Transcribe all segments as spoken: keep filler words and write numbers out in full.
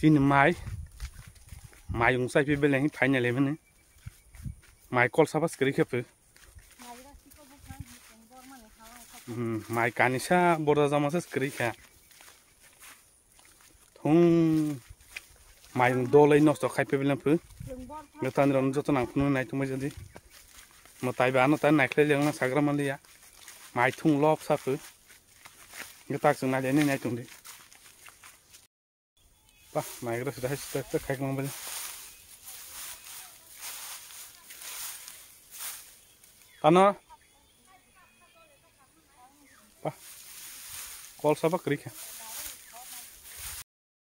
Bini mai, mai wng chai phi beleng finally mani. Mai kol sabas kwrwi khe phi. Hmm, mai kanisa borda jama se kwrwi kha. Thung mai wng dol ei nosto khai phi beleng phi. Ngetani rok joto nang phunu nai tongmai jadi. Mo tai ba ano tai nai khlai leng na sagra maliya. Mai thung lop sa phi. Ngetak chwng nai nai nai tong di. Pah, naigra sida hai sida sida khai kwlwng bini. Tano. Pah. Kol saba kwrwi kha.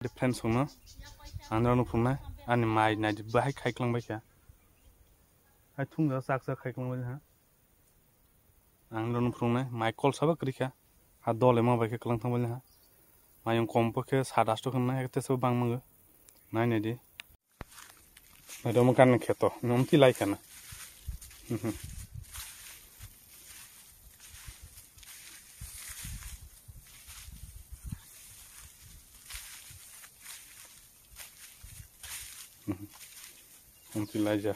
Difference wngno. Andro no phungnai. Ani mai nai di bahai khai kwlwng bai kha. Hai thung da sak sak khai kwlwng bai ha. Ang rwno phwrwngnai, mai kol saba kwrwi kha. Ha dol emo bai khe kwlwng thang bali ha. Mayung kom po khe sat asto khe nai, tesa bang mango. Nai nai di. Mai domo kan kheto, nom ti lai khana. Mhm. Mhm. Nom ti lai ja.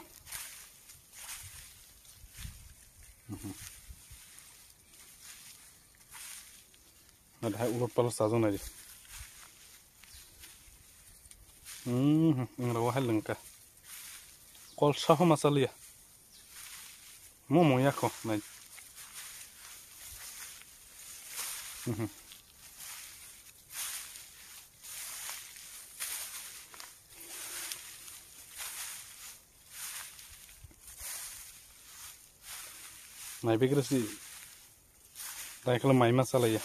Mhm. Ada hai ulot palos sajong nai. Hmm, engra wahai lengka. Kol saho masaliya. Mo mo yakho nai. Mhm. Nai bigre si. Dai khala mai ma chalaiya.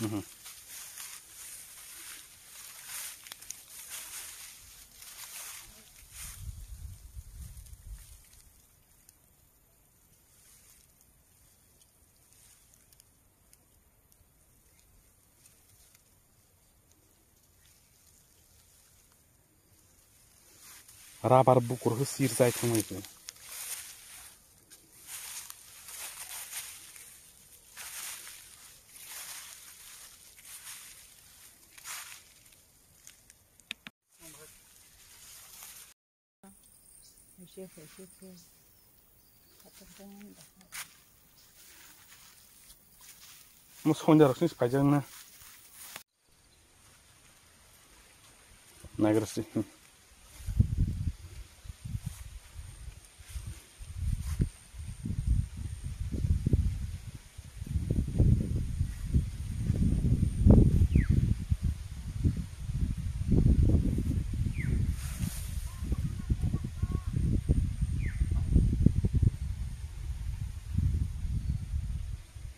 Mhm. Rabar bukur khe sir chai thangwi khe. Mo sonja rok sini paijak na. Nagrasi.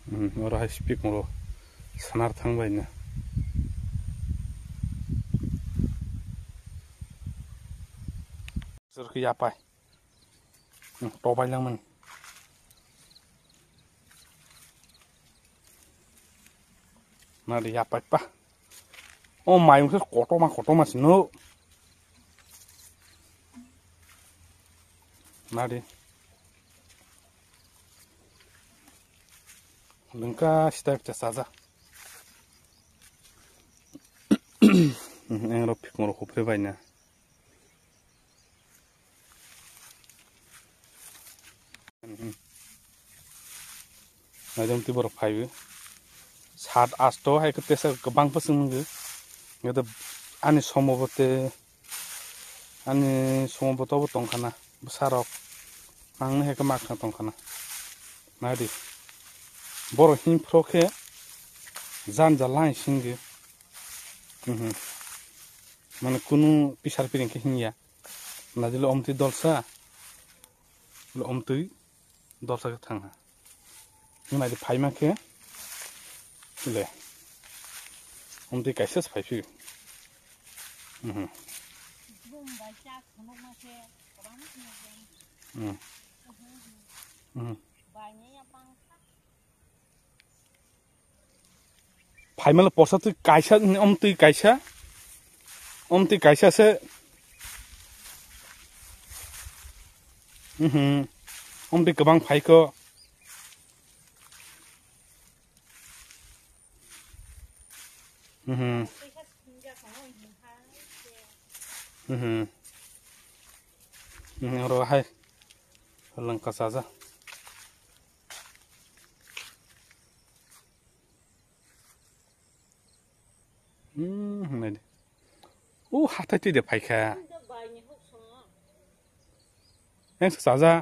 Hmm, oro hai speak mo sanar thang bai na. Sir ke yapai. Hmm, tobai lang man. Na de yapai pa. O mayung se kotoma kotoma sino. Na de. Lengka step cha saja. Engro phikmoro hupre bai na. Naidong ti borok phaiwi. Sat asto hai khe tesa kwbang bwswk nungwi. Ngede ani somo bote, ani somo bote obo tongkhana. Bwsarok nangni hai khe makna tongkhana. Naidi. Borok himphro khe janja lai singwi. Mhm. Mane kunu pisar piring khe hinya. Naidi le omtwi dolsa. Le omtwi dolsa khe thangha. Hwnai de phaima khe le. Omtwi kaisa se phai phio. Mhm. Mhm. Mhm. Phaimalo porsa twi kaisa, omtwi kaisa, omtwi kaisa se. Mhm. Omtwi kwbang phaikho. Mhm. Mhm. Mhm, oro hai. Lengka chaja. Hmm, naidi. O hathai twi de phaikha. Yang sa chaja.